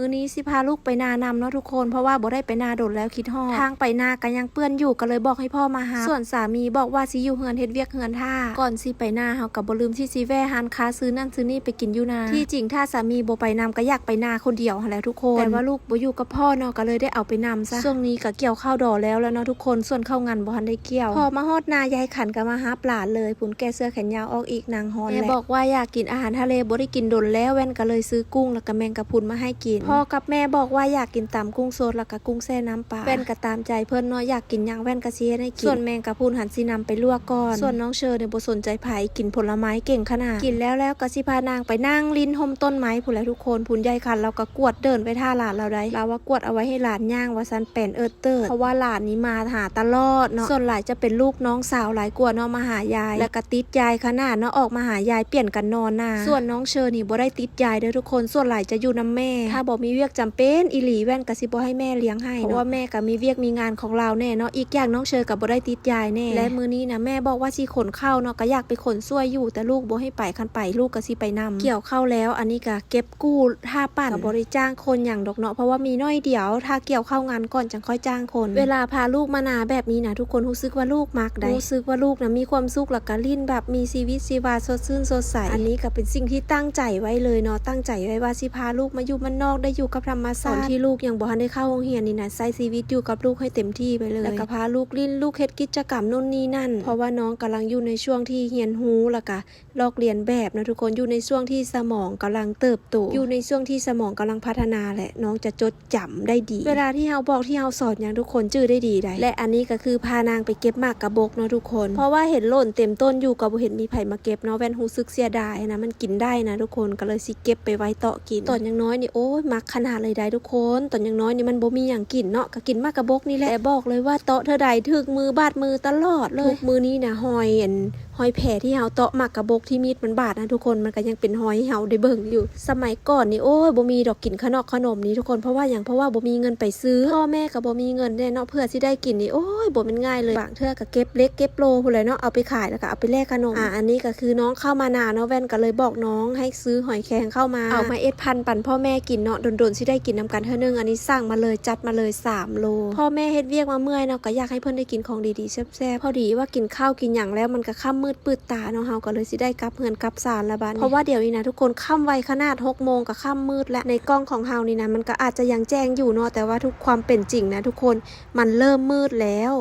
ມື້ນີ້ຊິພາລູກໄປນານຳເນາະທຸກຄົນ ເພາະວ່າບໍ່ໄດ້ໄປນາດົນແລ້ວ ຄິດຮອດ. ທາງໄປນາກໍຍັງເປື້ອນຢູ່ ກໍເລີຍບອກໃຫ້ພໍ່ມາຮັບ. ສ່ວນສາມີບອກວ່າຊິຢູ່ເຮືອນເຮັດວຽກເຮືອນຖ້າ. ກ່ອນຊິໄປນາ ເຮົາກໍບໍ່ລືມທີ່ຊິແວ່ຮ້ານຄ້າ ຊື້ນັ້ນຊື້ນີ້ໄປກິນຢູ່ນາ. ທີ່ຈິງຖ້າສາມີບໍ່ໄປນຳ ກໍຢາກໄປນາຄົນດຽວຫັ້ນແຫຼະທຸກຄົນ. ແຕ່ວ່າລູກບໍ່ຢູ່ກັບພໍ່ເນາະ ກໍເລີຍໄດ້ເອົາໄປນຳຊະ. ຊ່ວງນີ້ກໍກ່ຽວເຂົ້າດໍແລ້ວແລ້ວເນາະທຸກຄົນ ສ່ວນເຂົ້າງັນບໍ່ທັນໄດ້ກ່ຽວ. ພໍມາຮອດນາ ຍາຍຂັນກໍມາຮັບຫຼານເລີຍ ພຸ້ນແກ້ເສື້ອແຂນຍາວອອກອີກ ນາງຮ້ອນ. ແມ່ບອກວ່າຢາກກິນອາຫານທະເລ ບໍ່ໄດ້ກິນດົນແລ້ວ ແວ່ນກໍເລີຍຊື້ກຸ້ງ ແລ້ວກໍແມງກະພຸນມາໃຫ້ກິນ. ພໍ່ກັບແມ່ບອກວ່າຢາກກິນຕຳກຸ້ງສົດ ແລ້ວກໍກຸ້ງແຊ່ນ້ຳປາ. ແວ່ນກໍຕາມໃຈເພິ່ນເນາະ ຢາກກິນຫຍັງແວ່ນກໍຊິເຮັດໃຫ້ກິນ. ສ່ວນແມງກະພຸນຫັ້ນຊິນຳໄປລວກກ່ອນ. ສ່ວນນ້ອງເຊີນີ້ບໍ່ສົນໃຈໃຜ ກິນຜົນລະໄມ້ເກັ່ງຂະໜາດ. ກິນແລ້ວແລ້ວກໍຊິພານາງໄປນັ່ງຫຼິ້ນຮົ່ມຕົ້ນໄມ້ພຸ້ນແຫຼະທຸກຄົນ. ພຸ້ນຍາຍຂັນລາວກໍກວດເດີ່ນໄວ້ຖ້າຫຼານລາວໄດ໋. ລາວວ່າກວດເອົາໄວ້ໃຫ້ຫຼານຍ່າງວ່າຊັ້ນ ແປນເອີດເຕີດ ເພາະວ່າຫຼານນີ້ມາຫາຕະຫຼອດເນາະ. ສ່ວນຫຼາຍຈະເປັນລູກນ້ອງສາວຫຼາຍກວ່າເນາະ ມາຫາຍາຍ ແລ້ວກໍຕິດຍາຍຂະໜາດເນາະ ອອກມາຫາຍາຍ ປ່ຽນກັນນອນນາ. ສ່ວນນ້ອງເຊີນີ້ບໍ່ໄດ້ຕິດຍາຍເດີທຸກຄົນ ສ່ວນຫຼາຍຈະຢູ່ນຳແມ່. ຖ້າບໍ່ມີວຽກຈຳເປັນອີ່ຫຼີ ແວ່ນກໍຊິບໍ່ໃຫ້ແມ່ລ້ຽງໃຫ້ເນາະ ເພາະວ່າແມ່ກໍມີວຽກມີງານຂອງລາວແນ່ເນາະ. ອີກຢ່າງນ້ອງເຊີກໍບໍ່ໄດ້ຕິດຍາຍແນ່. ແລະມື້ນີ້ນະ ແມ່ບອກວ່າຊິຂົນເຂົ້າເນາະ ກໍຢາກໄປຂົນຊ່ວຍຢູ່ ແຕ່ລູກບໍ່ໃຫ້ໄປ ຄັນໄປລູກກໍຊິໄປນຳ. ກ່ຽວເຂົ້າແລ້ວ ອັນນີ້ກໍເກັບ ກູ້ຖ້າປັ່ນ ກໍບໍ່ໄດ້ຈ້າງຄົນຫຍັງດອກເນາະ ເພາະວ່າມີໜ້ອຍດຽວ ຖ້າກ່ຽວເຂົ້າງານກ່ອນຈັ່ງຄ່ອຍຈ້າງຄົນ. ເວລາພາລູກມານາແບບນີ້ນະ ທຸກຄົນຮູ້ສຶກວ່າລູກມັກໃດ໋ ຮູ້ສຶກວ່າລູກນະມີຄວາມສຸກ ແລ້ວກໍຫຼິ້ນແບບມີຊີວິດຊີວາ ສົດຊື່ນສົດໃສ. ອັນນີ້ກໍເປັນສິ່ງທີ່ຕັ້ງໃຈໄວ້ເລີຍເນາະ ຕັ້ງໃຈໄວ້ວ່າຊິພາລູກມາຢູ່ບ້ານນອກ ໄດ້ຢູ່ກັບທຳມະຊາດ. ຕອນທີ່ລູກຍັງບໍ່ທັນໄດ້ເຂົ້າໂຮງຮຽນນີ້ນະ ໃຊ້ຊີວິດຢູ່ກັບລູກໃຫ້ເຕັມທີ່ໄປເລີຍ ແລ້ວກໍພາລູກຫຼິ້ນ ລູກເຮັດກິດຈະກຳໂນ່ນນີ້ນັ້ນ ເພາະວ່ານ້ອງກຳລັງຢູ່ໃນຊ່ວງທີ່ຮຽນຮູ້ ແລ້ວກໍ ລອກລຽນແບບເນາະທຸກຄົນ ຢູ່ໃນຊ່ວງທີ່ສະໝອງກຳລັງເຕີບໂຕ ຢູ່ໃນຊ່ວງທີ່ສະໝອງກຳລັງພັດທະນາແຫຼະ ນ້ອງຈະຈົດຈຳໄດ້ດີ ເວລາທີ່ເຮົາບອກ ທີ່ເຮົາສອນຫຍັງ ທຸກຄົນຈື່ໄດ້ດີໃດ໋. ແລະອັນນີ້ກໍຄືພານາງໄປເກັບໝາກກະບົກເນາະທຸກຄົນ ເພາະວ່າເຫັນຫຼົ່ນເຕັມຕົ້ນຢູ່ ກໍບໍ່ເຫັນມີໃຜມາເກັບເນາະ ແວ່ນຮູ້ສຶກເສຍດາຍນະ ມັນກິນໄດ້ນະທຸກຄົນ ກໍເລີຍຊິເກັບໄປໄວ້ເຕາະກິນ. ຕອນຍັງນ້ອຍນີ້ ໂອ້ຍ ມັກຂະໜາດເລີຍໃດ໋ທຸກຄົນ ຕອນຍັງນ້ອຍນີ້ມັນບໍ່ມີຫຍັງກິນເນາະ ກໍກິນໝາກກະບົກນີ້ແຫຼະ ແຕ່ບອກເລີຍວ່າເຕາະເທື່ອໃດຖືກມືບາດມືຕະຫຼອດເລີຍ ທຸກມື້ນີ້ນະ ຮອຍອັນ ຮອຍແຜທີ່ເຮົາເຕາະໝາກກະບົກທີ່ມີດມັນບາດນະທຸກຄົນ ມັນກໍຍັງເປັນຮອຍໃຫ້ເຮົາໄດ້ເບິ່ງຢູ່. ສະໄໝກ່ອນນີ້ ໂອ້ຍ ບໍ່ມີດອກກິນຂະໜອກຂະໜົມນີ້ທຸກຄົນ ເພາະວ່າຫຍັງ ເພາະວ່າບໍ່ມີເງິນໄປຊື້ ພໍ່ແມ່ກໍບໍ່ມີເງິນແດ່ເນາະ ເພື່ອຊິໄດ້ກິນນີ້ ໂອ້ຍ ບໍ່ແມ່ນງ່າຍເລີຍ. ບາງເທື່ອກໍເກັບເຫຼັກເກັບໂລພຸ້ນແຫຼະເນາະ ເອົາໄປຂາຍ ແລ້ວກໍເອົາໄປແລກຂະໜົມ. ອາ ອັນນີ້ກໍຄືນ້ອງເຂົ້າມານາເນາະ ແວ່ນກໍເລີຍບອກນ້ອງໃຫ້ຊື້ຫອຍແຄງເຂົ້າມາ ເອົາມາເອັດພັນປັນພໍ່ແມ່ກິນເນາະ ດົນໆຊິໄດ້ກິນນຳກັນເທື່ອໜຶ່ງ. ອັນນີ້ສັ່ງມາເລີຍ ຈັດມາເລີຍສາມໂລ. ພໍ່ແມ່ເຮັດວຽກມາເມື່ອຍເນາະ ກໍຢາກໃຫ້ເພິ່ນໄດ້ກິນຂອງດີໆແຊບໆ ພໍດີວ່າກິນເຂົ້າກິນຫຍັງແລ້ວ ມັນກໍຄ່ຳມືດ ປືດຕາເນາະ ເຮົາກໍເລີຍຊິໄດ້ກັບເຮືອນກັບຊານລະບາດນີ້ ເພາະວ່າດຽວນີ້ນະທຸກຄົນ ຄ່ຳໄວຂະໜາດ ຫົກໂມງກໍຄ່ຳມືດແລ້ວ. ໃນກ້ອງຂອງເຮົານີ້ນະ ມັນກໍອາດຈະຍັງແຈ້ງຢູ່ເນາະ ແຕ່ວ່າທຸກ ຄວາມເປັນຈິງນະທຸກຄົນ ມັນເລີ່ມມືດແລ້ວ.